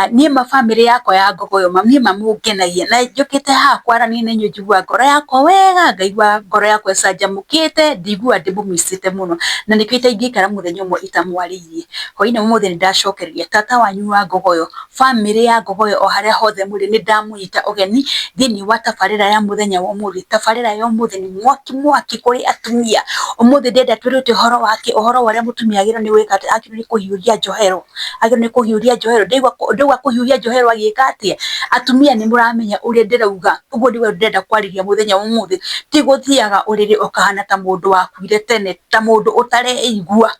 Niĩ ma bamĩrĩ yakwa ya Ngogoyo niĩ ma mũngenagia na njũkĩte haha kwaranĩria na inyuĩ njiguaga ngoro yakwa wega, ngaigua ngoro yakwa ĩcanjamũkĩte, ndiguaga ndĩmũmicĩte mũno na nĩkĩo itangĩikara mũthenya ũmwe itamwarĩirie. Hwainĩ wa ũmũthĩ nĩ ndacokereria tata wanyu wa Ngogoyo, bamĩrĩ ya Ngogoyo o harĩa hothe mũrĩ nĩ ndamũnyita ũgeni thĩinĩ wa tabarĩra ya mũthenya wa ũmũthĩ. Tabarĩra ya ũmũthĩ nĩ mwaki mwaki kũrĩ atumia. Ũmũthĩ ndĩrenda twĩrute ũhoro wa kĩ? Ũhoro wa ũrĩa mũtumia agĩrĩirwo nĩ gwĩka atĩa? Agĩrĩirwo nĩ kũhiũria njohero. Agĩrĩirwo nĩ kũhiũria njohero, ndĩraigua kũhiũhia njohero agĩka atĩa? Atumia nĩ mũramenya ũrĩa ndĩrauga, ũguo nĩguo ndĩrenda kwarĩria mũthenya wa ũmũthĩ, ti gũthiaga ũrĩrĩ ũkahana ta mũndũ wakuire tene, ta mũndũ ũtareigua,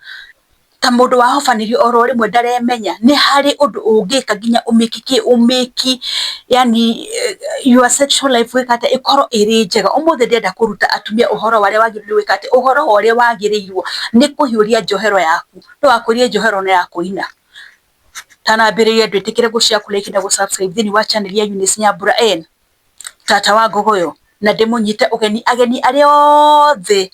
ta mũndũ wahobanirio oro rĩmwe ndaremenya, nĩ harĩ ũndũ ũngĩka nginya ũmĩki kĩ, ũmĩki yani your sexual life ĩka atĩa, ĩkorwo ĩrĩ njega. Ũmũthĩ ndĩrenda kũruta atumia ũhoro wa ũrĩa wagĩrĩirwo nĩ gwĩka atĩa, ũhoro wa ũrĩa wagĩrĩirwo nĩ kũhiũria njohero yaku. Ndũgakũrie njohero na ya kũina. Tanambĩrĩria ndwĩtĩkĩre gũ share, kũ like na gũ subscribe thĩinĩ wa channel ya Eunice Nyambura N tata wa Ngogoyo, na ndĩmũnyite ũgeni ageni arĩa othe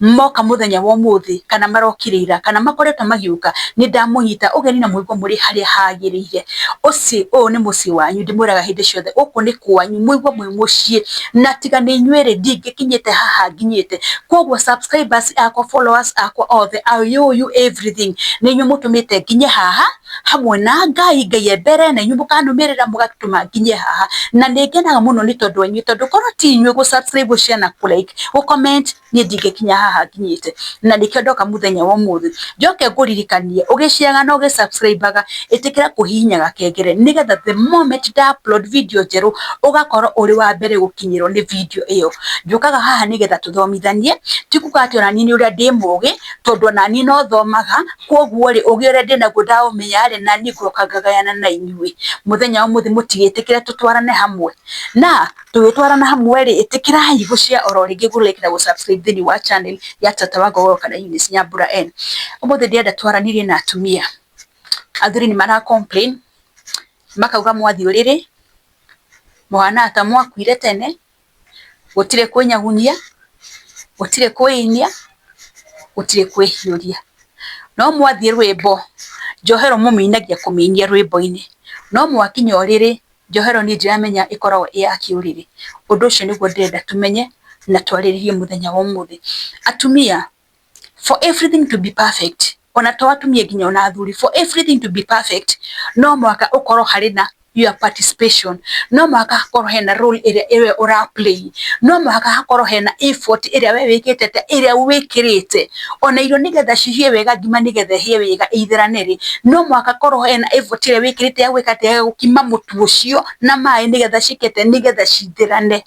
moka mũthenya wa ũmũthĩ kana marokire ira kana makoretwo magĩũka, nĩ ndamũnyita ũgeni na mũigue mũrĩ harĩa hagĩrĩire. Ũcio ũyũ nĩ mũciĩ wanyu, ndĩmwĩraga hĩndĩ ciothe gũkũ nĩ kwanyu, mũigue mwĩ mũciĩ, na tiga nĩ inyuĩ rĩ, ndingĩkinyĩte haha nginyĩte. Koguo subscribers akwa, followers akwa othe, I owe you everything, nĩ inyuĩ mũtũmĩte nginye haha hamwe na Ngai, Ngai e mbere na inyuĩ mũkanũmĩrĩra mũgatũma nginye haha, na nĩ ngenaga mũno nĩ tondũ wa inyuĩ, tondũ korwo ti inyuĩ gũ subscribe, gũ share na kũ like, gũ comment, niĩ ndingĩkinya haha nginyĩte, na nĩkĩo ndoka mũthenya wa ũmũthĩ njoke ngũririkanie ũgĩciaga na ũgĩ-subscribe-aga, ĩtĩkĩra kũhihinya gakengere nĩgetha the moment nda upload video njerũ ũgakorwo ũrĩ wa mbere gũkinyĩrwo nĩ video ĩyo. Njũkaga haha nĩgetha tũthomithanie, ti kuga atĩ ona niĩ nĩ ũrĩa ndĩ mũgĩ, tondũ ona niĩ no thomaga, koguo rĩ ũgĩ ũrĩa ndĩnaguo ndaũmenya rĩ, na niĩ ngoka ngagayana na inyuĩ. Mũthenya wa ũmũthĩ mũtigĩtĩkĩre tũtwarane hamwe? Na tũgĩtwarana hamwe rĩ, ĩtĩkĩrai gũ share oro rĩngĩ gũ like na gũ subscribe thĩinĩ wa channel ya Tata wa Ngogoyo kana Eunice Nyambura N. Ũmũthĩ ndĩrenda twaranĩrie na atumia. Athuri nĩ mara complain, makauga mwathiĩ ũrĩrĩ, mũhanaga ta mwakuire tene, gũtirĩ kwĩnyagunyia, gũtirĩ kwĩinia, gũtirĩ kwĩhiũria. No mwathiĩ rwĩmbo, njohero mũmĩinagia kũmĩinia rwĩmbo-inĩ, no mwakinya ũrĩrĩ, njohero niĩ ndiramenya ĩkoragwo ĩ ya kĩũrĩrĩ. Ũndũ ũcio nĩguo ndĩrenda tũmenye na twarĩrĩrie mũthenya wa ũmũthĩ. Atumia, for everything to be perfect, ona to atumia nginya ona athuri, for everything to be perfect, no mũhaka ũkorwo harĩ na your participation, no mũhaka hakorwo hena role ĩrĩa we ũra play, no mũhaka hakorwo hena effort ĩrĩa we wĩkĩte atĩa, ĩrĩa wĩkĩrĩte. Ona irio nĩgetha cihĩe wega, ngima nĩgetha ĩhĩe wega ĩithĩrane rĩ, no mũhaka korwo hena effort ĩrĩa wĩkĩrĩte ya gwĩka atĩa, ya gũkima mũtu ũcio na maĩ nĩgetha ciĩke atĩa, nĩgetha cithĩrane.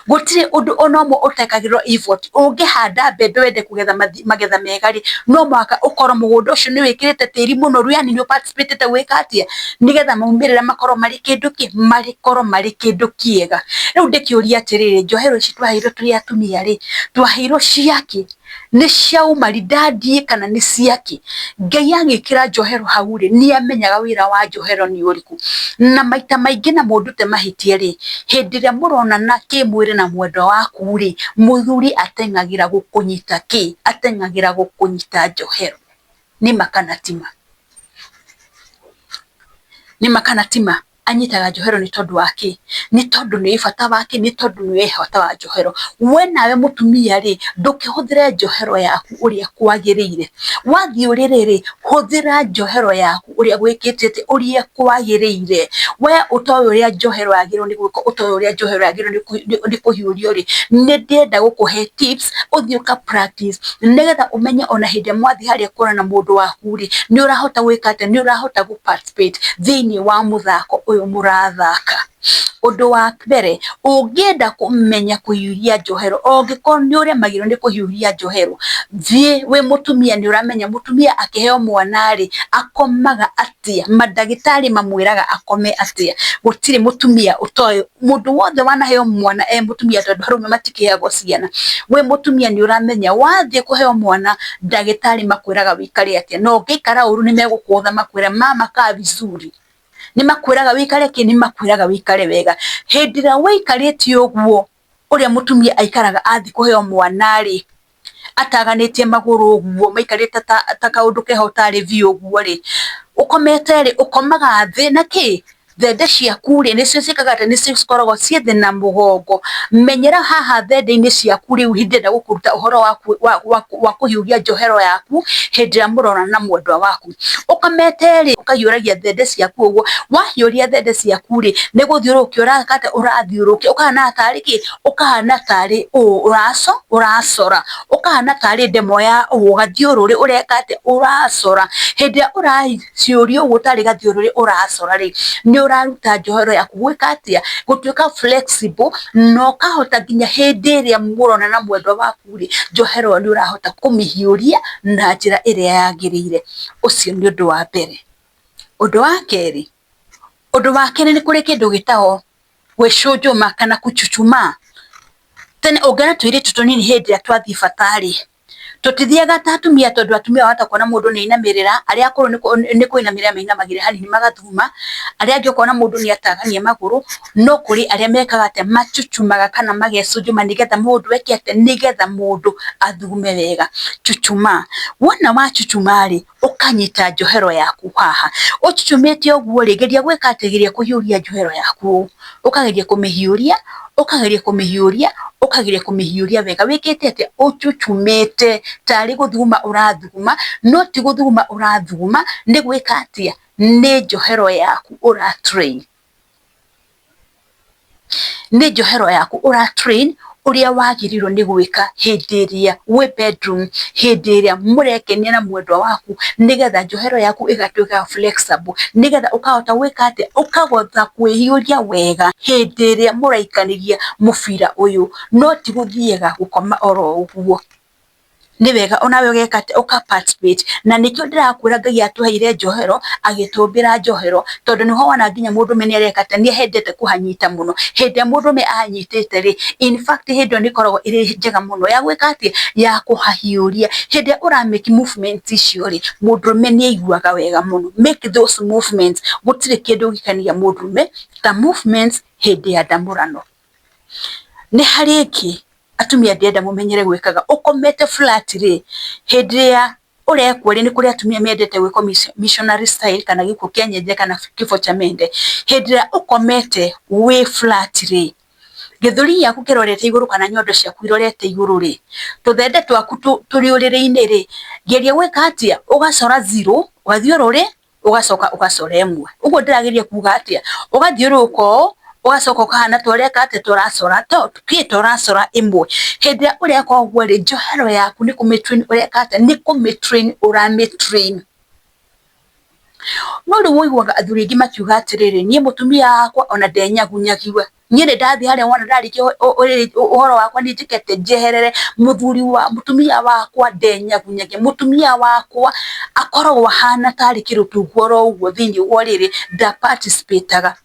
Gũtirĩ ũndũ ona ũmwe ũtekagĩrwo effort. Ũngĩhanda mbembe wende kũgetha magetha mega rĩ, no mũhaka ũkorwo mũgũnda ũcio nĩ wĩkĩrĩte tĩri mũnoru, yani nĩ ũ-participate gwĩka atĩa, nĩgetha maumĩrĩra makorwo marĩ kĩndũ kĩ, makorwo marĩ kĩndũ kĩega. Rĩu ndĩkĩũrie atĩrĩrĩ, njohero ici twaheirwo tũrĩ atumia rĩ, twaheirwo ciakĩ? Nĩ cia ũmaridadi kana nĩ ciakĩ? Ngai agĩkĩra njohero hau rĩ, nĩ amenyaga wĩra wa njohero nĩ ũrĩkũ. Na maita maingĩ na mũndute mahĩtia rĩ, hĩndĩ ĩrĩa mũronana kĩmwĩrĩ na mwendwa waku rĩ, mũthuri ateng'agĩra gũkũnyita kĩ? Ateng'agĩra gũkũnyita njohero. Nĩma kana tima? Nĩma kana tima? Anyitaga njohero nĩ tondũ wa kĩ? Nĩ tondũ nĩ bata wa kĩ? Nĩ tondũ nĩ bata wa njohero. We nawe mũtumia rĩ, ndũkĩhũthĩre njohero yaku ũrĩa kwagĩrĩire. Wathiĩ ũrĩrĩ rĩ, hũthĩra njohero yaku ũrĩa gwĩkĩte atĩ, ũrĩa kwagĩrĩire. We ũtoĩ ũrĩa njohero yagĩrĩirwo nĩ gwĩkwo, ũtoĩ ũrĩa njohero yagĩrĩirwo nĩ kũhiũrio rĩ, nĩ ndĩrenda gũkũhe tips ũthiĩ ũka practice nĩgetha ũmenye ona hĩndĩ ĩrĩa mwathiĩ harĩa kuonana na mũndũ waku rĩ, nĩ ũrahota gwĩka atĩa, nĩ ũrahota gũ participate thĩinĩ wa mũthako ũyũ mũrathaka. Ũndũ wa mbere, ũngĩenda kũmenya kũhiũhia njohero, ũngĩkorwo nĩ ũremagĩrwo nĩ kũhiũhia njohero, thiĩ wĩ mũtumia nĩ ũramenya mũtumia akĩheo mwana rĩ, akomaga atĩa, mandagĩtarĩ mamwĩraga akome atĩa, gũtirĩ mũtumia ũtoĩ, mũndũ wothe wanaheo mwana e mũtumia tondũ arũme matikĩheagwo ciana, wĩ mũtumia nĩ ũramenya wathiĩ kũheo mwana ndagĩtarĩ makwĩraga wĩikare atĩa, na ũngĩikara ũru nĩ megũkũtha makwĩre mama kaa vizuri. Nĩ makwĩraga wĩikare kĩ? Nĩ makwĩraga wĩikare wega. Hĩndĩ ĩrĩa wĩikarĩte ũguo ũrĩa mũtumia aikaraga athiĩ kũheo mwana rĩ, ataganĩtie magũrũ ũguo maikarĩte ta kaũndũ keho tarĩ biũ ũguo rĩ, Ũkomete rĩ, ũkomaga thĩ na kĩ? Thende ciaku rĩ, nĩcio ciĩkaga atĩ, nĩcio cikoragwo ciĩ thĩ na mũgongo. Menyera haha thende-inĩ ciaku rĩu ndĩrenda gũkũruta ũhoro wa kũhiũhia njohero yaku hĩndĩ ĩrĩa mũrorana na mwendwa waku. Ũkomete rĩ, ũkahiũragia thende ciaku ũguo, wahiũria thende ciaku rĩ, nĩ gũthiũrũrũkia ũreka atĩa, ũrathiũrũrũkia ũkahana tarĩ kĩ, ũkahana tarĩ ũũ ũracora, ũkahana tarĩ ndemwa ya ũ, gathiũrũrĩ ũreka atĩa, ũracora. Hĩndĩ ĩrĩa ũraciũria ũguo tarĩ gathiũrũrĩ ũracora rĩ, nĩ ũraruta njohero yaku gwĩka atĩa, gũtuĩka flexible na ũkahota nginya hĩndĩ ĩrĩa mũrona na mwendwa waku rĩ, njohero ĩyo nĩ ũrahota kũmĩhiũria na njĩra ĩrĩa yagĩrĩire. Ũcio nĩ ũndũ wa mbere. Ũndũ wa kerĩ, ũndũ wa kerĩ nĩ kũrĩ kĩndũ gĩtagwo gwĩcũnjũma kana kuchuchumaa. Tene ũngĩona tũirĩtu tũnini hĩndĩ ĩrĩa twathiĩ bata rĩ, tũtithiaga ta atumia tondũ atumia wahota kuona mũndũ nĩ ainamĩrĩra, arĩa akũrũ nĩ kũinamĩrĩra mainamagĩrĩra hanini magathuma, arĩa angĩ ũkona mũndũ nĩ atagania magũrũ, no kũrĩ arĩa mekaga atĩa, machuchumaga kana magecunjuma nĩgetha mũndũ eke atĩa, nĩgetha mũndũ athugume wega. Chuchumaa, wona wachuchumaa rĩ, ũkanyita njohero yaku haha, ũchuchumĩte ũguo rĩ, geria gwĩka atĩ, geria kũhiũria njohero yaku ũũ, ũkageria kũmĩhiũria, ũkageria kũmĩhiũria, ũkageria kũmĩhiũria wega, wĩkĩte atĩa, ũchuchumĩte tarĩ gũthuguma ũrathuguma, no ti gũthuguma ũrathuguma, nĩ gwĩka atĩa, nĩ njohero yaku ũra train. Nĩ njohero yaku ũra train ũrĩa wagĩrĩirwo nĩ gwĩka hĩndĩ ĩrĩa wĩ bedroom, hĩndĩ ĩrĩa mũrekenia na mwendwa waku, nĩgetha njohero yaku ĩgatuĩka flexible, nĩgetha ũkahota gwĩka atĩa, ũkahota kwĩhiũria wega hĩndĩ ĩrĩa mũraikanĩria mũbira ũyũ, no ti gũthiaga gũkoma oro ũguo. Nĩ wega onawe ũgeka atĩ, ũka participate. Na nĩkĩo ndĩrakwĩra Ngai atũheire njohero, agĩtũmbĩra njohero, tondũ nĩho wona nginya mũndũrũme nĩ areka atĩ, nĩ endete kũhanyita mũno. Hĩndĩ ĩrĩa mũndũrũme ahanyitĩte rĩ, in fact hĩndĩ ĩyo nĩ ĩkoragwo ĩrĩ njega mũno ya gwĩka atĩ, ya kũhahiũria. Hĩndĩ ĩrĩa ũra make movement icio rĩ, mũndũrũme nĩ aiguaga wega mũno. Make those movements, gũtirĩ kĩndũ gĩkenagia mũndũrũme ta movements hĩndĩ ya ndamũrano. Nĩ harĩ ĩngĩ atumia ndĩrenda mũmenyere gwĩkaga, ũkomete flat rĩ, hĩndĩ ĩrĩa ũrekwo rĩ, nĩ kũrĩ atumia mendete gwĩkwo missionary style kana gĩkuũ kĩa nyenje kana kifo cha mende. Hĩndĩ ĩrĩa ũkomete wĩ flat rĩ, gĩthũri gĩaku kĩrorete igũrũ kana nyondo ciaku irorete igũrũ rĩ, tũthende twaku tũrĩ ũrĩrĩ-inĩ rĩ, geria gwĩka atĩa, ũgacora zero, ũgathiũrũrĩ ũgacoka ũgacora ĩmwe. Ũguo ndĩrageria kuga atĩa, ũgathiũrũrũka ũũ, ũgacoka ũkahana ta ũreka atĩa, ta ũracora kĩ, ta ũracora ĩmwe. Hĩndĩ ĩrĩa ũreka ũguo rĩ, njohero yaku nĩ kũmĩ train ũreka atĩa, nĩ kũmĩ train ũramĩ train. No rĩu ũiguaga athuri aingĩ makiuga atĩrĩrĩ, niĩ mũtumia wakwa ona ndenyagunyagia. Niĩ nĩ ndathiĩ harĩa wona ndarĩkia ũhoro wakwa nĩ njĩke atĩ njeherere mũthuri wa mũtumia wakwa ndenyagunyagia, mũtumia wakwa akoragwo ahana tarĩ kĩrũtungũ oro ũguo thĩiniĩ wa ũrĩrĩ, nda participate aga.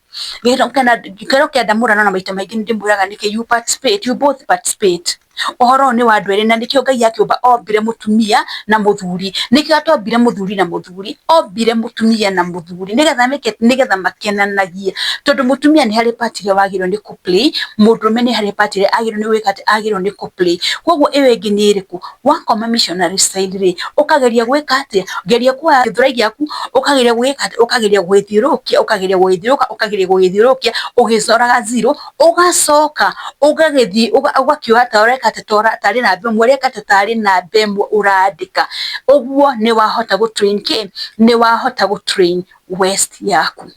Kĩheo kĩa ndamũrano na maita maingĩ nĩ ndĩmwĩraga nĩkĩ you participate, you both participate. Ũhoro ũyũ nĩ wa andũ erĩ na nĩkĩo Ngai akĩũmba ombire mũtumia na mũthuri. Nĩkĩo atombire mũthuri na mũthuri, ombire mũtumia na mũthuri nĩgetha meke nĩgetha makenanagie. Tondũ mũtumia nĩ harĩ part ĩrĩa wagĩrĩirwo nĩ kũ play, mũndũrũme nĩ harĩ part ĩrĩa agĩrĩirwo nĩ gwĩka atĩ, agĩrĩirwo nĩ kũ play. Koguo ĩyo ĩngĩ nĩ ĩrĩkũ? Wakoma missionary style rĩ, ũkageria gwĩka atĩa? Geria kuoya gĩthũrai gĩaku ũkageria gwĩka atĩa? Ũkageria gũgĩthiũrũrũkia, ũkageria gũgĩthiũrũrũka, ũkageria gũgĩthiũrũrũkia ũgĩcoraga zero, ũgacoka ũgagĩthiĩ ũgakĩoya ta ũreka atĩ tarĩ namba ĩmwe ũreka atĩ tarĩ namba ĩmwe ũrandĩka. Ũguo nĩ wahota gũ train kĩ? Nĩ wahota gũ train waist yaku.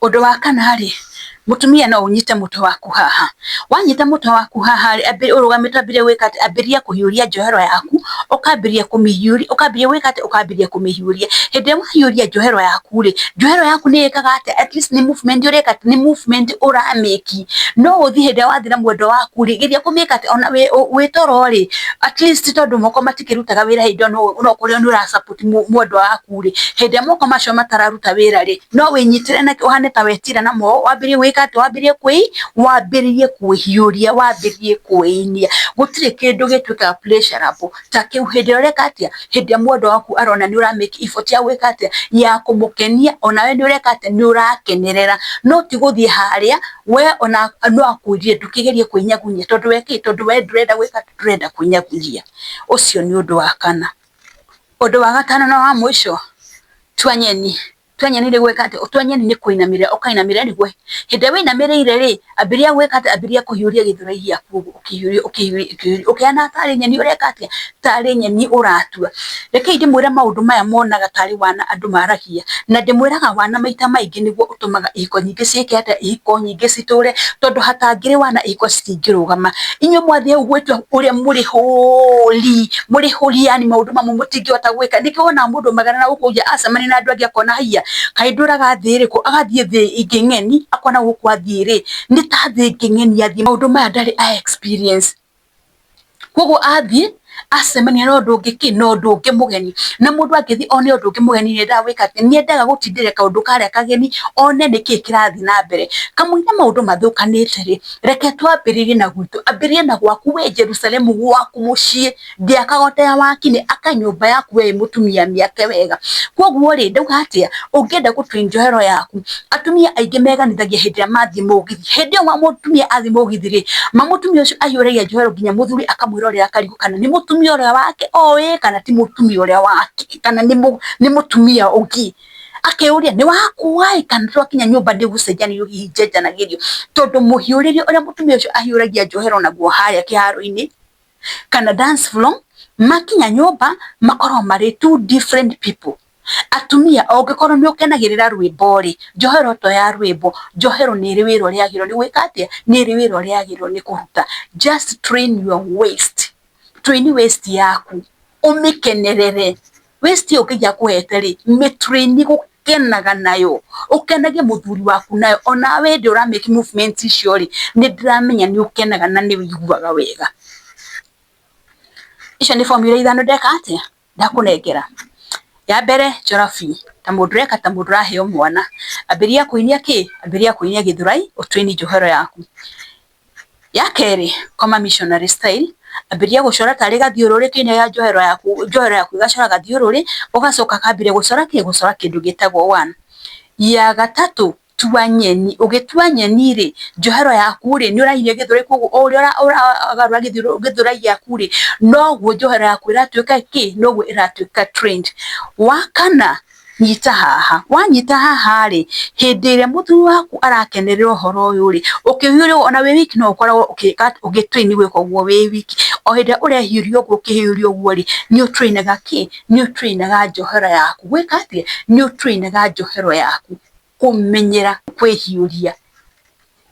Ũndũ wa kana rĩ, mũtumia no ũnyite mũtwe waku haha. Wanyita mũtwe waku haha rĩ, ũrũgamĩte wambĩrĩrie gwĩka atĩ, ambĩrĩria kũhiũria njohero yaku, ũkambĩrĩria kũmĩhiũria, ũkambĩrĩria gwĩka atĩa, ũkambĩrĩria kũmĩhiũria. Hĩndĩ ĩrĩa wahiũria njohero yaku rĩ, njohero yaku nĩ ĩkaga atĩa, at least nĩ movement ũreka, nĩ movement ũramĩki. No ũthiĩ hĩndĩ ĩrĩa wathiĩ na mwendwa waku rĩ, geria kũmĩka atĩ ona wĩ toro rĩ, at least tondũ moko matikĩrutaga wĩra hĩndĩ ĩyo no ũkorwo nĩ ũra support mwendwa waku rĩ, hĩndĩ ĩrĩa moko macio matararuta wĩra rĩ, no wĩnyitĩre na ũhane ta wetira namo, wambĩrĩrie gwĩka atĩa, wambĩrĩrie kwĩ, wambĩrĩrie kwĩhiũria, wambĩrĩrie kwĩinia. Gũtirĩ kĩndũ gĩtuĩkaga pleasurable ta kĩu hĩndĩ ĩrĩa ũreka atĩa, hĩndĩ ĩrĩa mwendwa waku arona nĩ ũra make effort ya gwĩka atĩa, ya kũmũkenia, onawe nĩ ũreka atĩa, nĩ ũrakenerera. No ti gũthiĩ harĩa we ona no akwĩrire ndũkĩgerie kwĩnyagunyia tondũ we kĩ, tondũ we ndũrenda gwĩka atĩa, ndũrenda kwĩnyagunyia. Ũcio nĩ ũndũ wa kana. Ũndũ wa gatano na wa mũico, tua nyeni. Tua nyeni nĩ gwĩka atĩa? Tua nyeni nĩ kũinamĩrĩra, ũkainamĩrĩra nĩguo hĩndĩ ĩrĩa wĩinamĩrĩire rĩ, ambĩrĩria gwĩka atĩa? Ambĩrĩria kũhiũria gĩthũrai gĩaku ũguo, ũkĩhiũria ũkĩhiũria ũkĩhiũria, ũkĩhana tarĩ nyeni ũreka atĩa? Tarĩ nyeni ũratua. Rekei ndĩmwĩre maũndũ maya monaga tarĩ wana andũ maragia, na ndĩmwĩraga wana maita maingĩ nĩguo ũtũmaga ihiko nyingĩ ciĩke atĩa? Ihiko nyingĩ citũre, tondũ hatangĩrĩ wana ihiko citingĩrũgama. Inyuĩ mwathiĩ hau gwĩtua ũrĩa mũrĩ hũri, mũrĩ hũri yani maũndũ mamwe mũtingĩhota gwĩka. Nĩkĩo wonaga mũndũ aumagara na gũkũ nja acemania na andũ angĩ akona haiya, kaĩ ndũraga thĩ ĩrĩkũ, agathiĩ thĩ ĩngĩ ng'eni, akona gũkũ athiĩ rĩ, nĩ ta thĩ ĩngĩ ng'eni athiĩ, maũndũ maya ndarĩ a experience. Koguo athiĩ acemania na ũndũ ũngĩ kĩ, na ũndũ ũngĩ mũgeni. Na mũndũ angĩthiĩ one ũndũ ũngĩ mũgeni nĩ endaga gwĩka atĩ, nĩ endaga gũtindĩra kaũndũ karĩa kageni, one nĩkĩ kĩrathiĩ na mbere. Kamũira maũndũ mathũkanĩte rĩ, reke twambĩrĩrie na gwitũ, ambĩrĩria na gwaku we Jerusalemu gwaku mũciĩ, ndĩakagwo ta ya wakinĩ, aka nyũmba yaku we wĩ mũtumia mĩake wega. Koguo rĩ, ndauga atĩa, ũngĩenda gũ train njohero yaku, atumia aingĩ meganithagia hĩndĩ ĩrĩa mathiĩ mũgithi, hĩndĩ ĩyo mũtumia athiĩ mũgithi rĩ, ma mũtumia ũcio ahiũragia njohero nginya mũthuri akamwĩrorera akarigwo kana nĩ mũtumia ũrĩa wake oĩ kana ti mũtumia ũrĩa wake, kana nĩ mũtumia ũngĩ. Akeyũria nĩ wakwa ĩ kana twakinya nyũmba nĩ gũcenjanĩrio hihi njenjanagĩrio, tondũ mũhiũrĩrie ũrĩa mũtumia ũcio ahiũragia njohero naguo harĩa kĩharo-inĩ kana dance floor, makinya nyũmba makoragwo marĩ two different people. Atumia ũngĩkorwo nĩ ũkenagĩrĩra rwĩmbo rĩ, njohero to ya rwĩmbo, njohero nĩ ĩrĩ wĩra ũrĩa yagĩrĩirwo nĩ gwĩka atĩa, nĩ ĩrĩ wĩra ũrĩa yagĩrĩirwo nĩ kũruta. Just train your waist, train waist yaku, ũmĩkenerere. Waist ĩyo Ngai akũhete rĩ, mĩ train gũkenaga nayo, ũkenagie mũthuri waku nayo, onawe hĩndĩ ĩrĩa ũra make movement icio rĩ, nĩ ndĩramenya nĩ ũkenaga na nĩ ũiguaga wega. Icio nĩ formula ithano ndeka atĩa? Ndakũnengera. Ya mbere chora biũ ta mũndũ ũreka ta mũndũ ũraheo mwana, ambĩrĩria kũinia kĩ? Ambĩrĩria kũinia gĩthũrai ũ train njohero yaku. Ya kerĩ, koma missionary style, ambĩrĩria gũcora tarĩ gathiũrũrĩ ũkĩinaga njohero yaku, njohero yaku ĩgacora gathiũrũrĩ, ũgacoka ũkambĩrĩria gũcora kĩ? Gũcora kĩndũ gĩtagwo one. Ya gatatũ, tua nyeni, ũgĩtua nyeni rĩ, njohero yaku rĩ, nĩ ũrainia gĩthũrai koguo o ũrĩa ũragarũra gĩthũrai gĩaku rĩ, noguo njohero yaku ĩratuĩka kĩ? Noguo ĩratuĩka trained. Wa kana, nyita haha, wanyita haha rĩ, hĩndĩ ĩrĩa mũthuri waku arakenerera ũhoro ũyũ rĩ, ũkĩhiũria ona wĩ wiki no ũkoragwo ũgĩ train gwĩka ũguo wĩ wiki, o hĩndĩ ĩrĩa ũrehiũria ũguo ũkĩhiũria ũguo rĩ, nĩ ũ train aga kĩ? Nĩ ũ train aga njohero yaku gwĩka atĩa? Nĩ ũ train aga njohero yaku kũmenyera kwĩhiũria.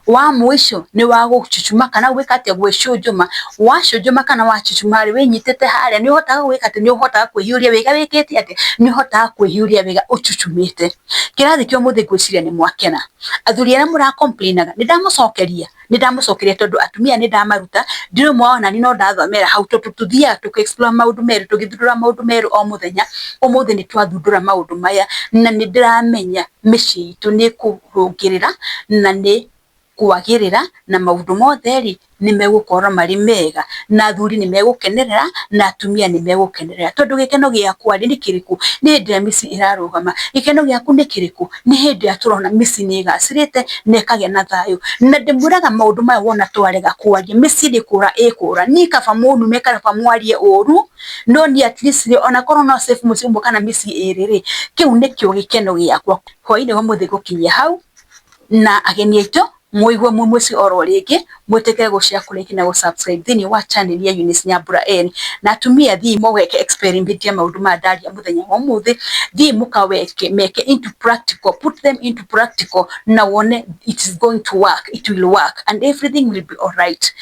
Wa mũico nĩ wa gũchuchuma kana gwĩka atĩa? Gwĩcũnjũma, wacũnjũma kana wachuchuma rĩ, wĩnyitĩte harĩa nĩ ũhotaga gwĩka atĩa? Nĩ ũhotaga kwĩhiũria wega wĩkĩte atĩa? Nĩ ũhotaga kwĩhiũria wega ũchuchumĩte. Kĩrathi kĩa ũmũthĩ ngwĩciria nĩ mwakena. Athuri arĩa mũra complain aga nĩ ndamũcokeria, nĩ ndamũcokeria tondũ atumia nĩ ndamaruta, ndirĩ ũmwe wao nani no ndathomera hau tondũ tũthiaga tũkĩ explore maũndũ merũ, tũgĩthundũra maũndũ merũ o mũthenya, ũmũthĩ nĩ twathundũra maũndũ maya na nĩ ndĩramenya mĩciĩ itũ nĩ ĩkũrũngĩrĩra na nĩ kwagĩrĩra na maũndũ mothe rĩ nĩ megũkorwo marĩ mega na athuri nĩ megũkenerera na atumia nĩ megũkenerera tondũ gĩkeno gĩakwa rĩ nĩ kĩrĩkũ? Nĩ hĩndĩ ĩrĩa mĩciĩ ĩrarũgama. Gĩkeno gĩaku nĩ kĩrĩkũ? Nĩ hĩndĩ ĩrĩa tũrona mĩciĩ nĩ ĩgacĩrĩte na ĩkagĩa na thayũ. Na ndĩmwĩraga maũndũ maya wona twarega kwaria mĩciĩ nĩ kũra ĩkũra. Niĩ kaba mũnume kaba mwarie ũru no niĩ at least rĩ onakorwo no save mũciĩ ũmwe kana mĩciĩ ĩrĩ rĩ, kĩu nĩkĩo gĩkeno gĩakwa. Hwainĩ wa ũmũthĩ ngũkinyia hau na ageni aitũ mũigue mwĩ mũciĩ oro rĩngĩ, mwĩtĩkĩre gũ share, kũ like na gũ subscribe thĩinĩ wa channel ya Eunice Nyambura N. Na atumia thiĩi mũgeke experiment ya maũndũ maya ndaria mũthenya wa ũmũthĩ, thiĩi mũkaweke meke into practical, put them into practical na wone it is going to work, it will work and everything will be alright.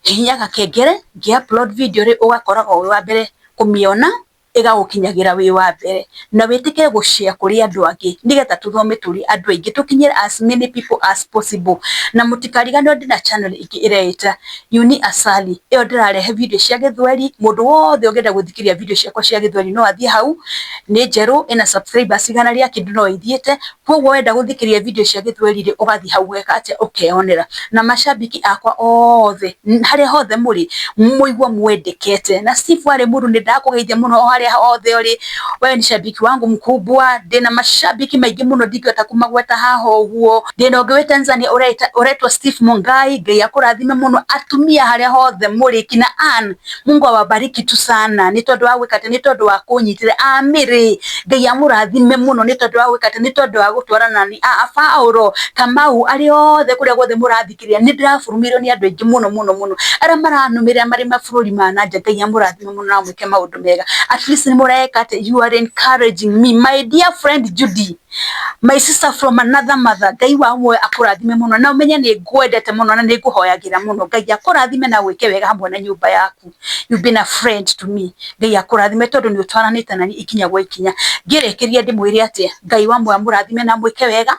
Hihinya gakengere ngĩ upload video rĩ ũgakoragwo wĩ wa mbere kũmĩona ĩgagũkinyagĩra wĩ wa mbere na wĩtĩkĩre gũ share kũrĩ andũ angĩ nĩgetha tũthome tũrĩ andũ aingĩ tũkinyĩre as many people as possible. Na mũtikariganĩrwo ndĩna channel ĩngĩ ĩreĩta Uni Asali, ĩyo ndĩrarehe video cia gĩthweri, mũndũ wothe ũngĩenda gũthikĩrĩria video ciakwa cia gĩthweri no athiĩ hau, nĩ njerũ ĩna subscribers igana rĩa kĩndũ no ĩthiĩte, koguo wenda gũthikĩrĩria video cia gĩthweri rĩ ũgathiĩ hau ũgeka atĩa? Ũkeyonera. Na macambĩki akwa othe harĩa hothe mũrĩ mũigue mwendekete. Na Steve warĩ mũndũ nĩ ndakũgeithia mũno o harĩa Harĩa hothe ũrĩ, wewe ni shabiki wangu mkubwa. Ndĩna mashabiki maingĩ mũno, ndingĩhota kũmagweta haha ũguo. Ndĩna ũngĩ wĩ Tanzania ũretwo Steve Mungai, Ngai akũrathime mũno. Atumia harĩa hothe mũrĩ, kina Ann, Mungu awabariki tu sana nĩ tondũ wa gwĩka atĩ, nĩ tondũ wa kũnyitĩrĩra. Amĩrĩ, Ngai amũrathime mũno nĩ tondũ wa gwĩka atĩ, nĩ tondũ wa gũtwarana nani. Paũlo Kamau, arĩa othe kũrĩa guothe mũrathikĩrĩria, nĩ ndĩraburumirwo nĩ andũ aingĩ mũno mũno mũno arĩa maranũmĩrĩra marĩ mabũrũri ma na nja. Ngai amũrathime mũno na amwĩke maũndũ mega. At least nĩ mũreka atĩ, you are encouraging me. My dear friend Judy, my sister from another mother, Ngai wa muoyo akũrathime mũno, na ũmenye nĩ ngwendete mũno na nĩ ngũhoyagĩra mũno. Ngai akũrathime na gwĩke wega hamwe na nyũmba yaku. You've been a friend to me. Ngai akũrathime tondũ nĩ ũtwaranĩte nani ikinya gwa ikinya. Ngĩrĩkĩria ndĩmwĩre atĩ Ngai wa muoyo amũrathime na amwĩke wega,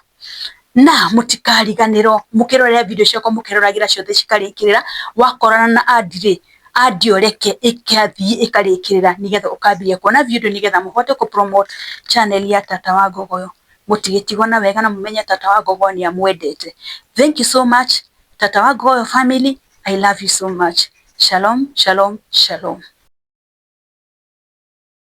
na mũtikariganĩrwo mũkĩrorera video ciakwa, mũkĩroragĩra ciothe cikarĩkĩrĩra. Wakorana na ad rĩ, ad ũreke ĩkathiĩ ĩkarĩkĩrĩra, nĩgetha ũkambĩrĩria kuona video, nĩgetha mũhote kũ promote channel ya Tata wa Ngogoyo. Mũtigĩtigwo na wega, na mũmenye Tata wa Ngogoyo nĩ amwendete. Thank you so much, Tata wa Ngogoyo family. I love you so much. Shalom, shalom, shalom.